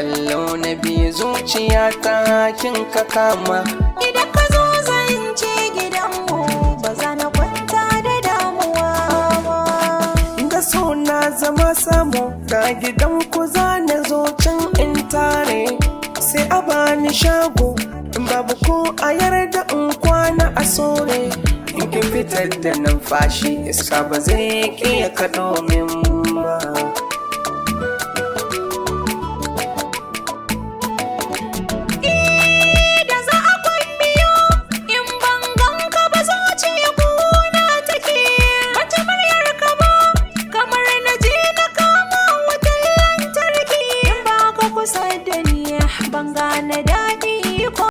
Kallo na biyu, zuciya ta kin ka kama. Idan ka zo zance gidanmu, ba za na kwanta da damuwa ba. Da suna zama samu ga gidan ku, za na zo can in tare, sai a bani shago. In babu ko a yarda in kwana a sore. In kin fitar da numfashi, iska ba zai iya kaɗo min ba. Da za a kwan biyu in ban ganka ba, zuciya kuna take. Bata muryar ka ba, kamar na je na kama wutar lantarki. In ba ka kusa da ni, ban gane daɗi.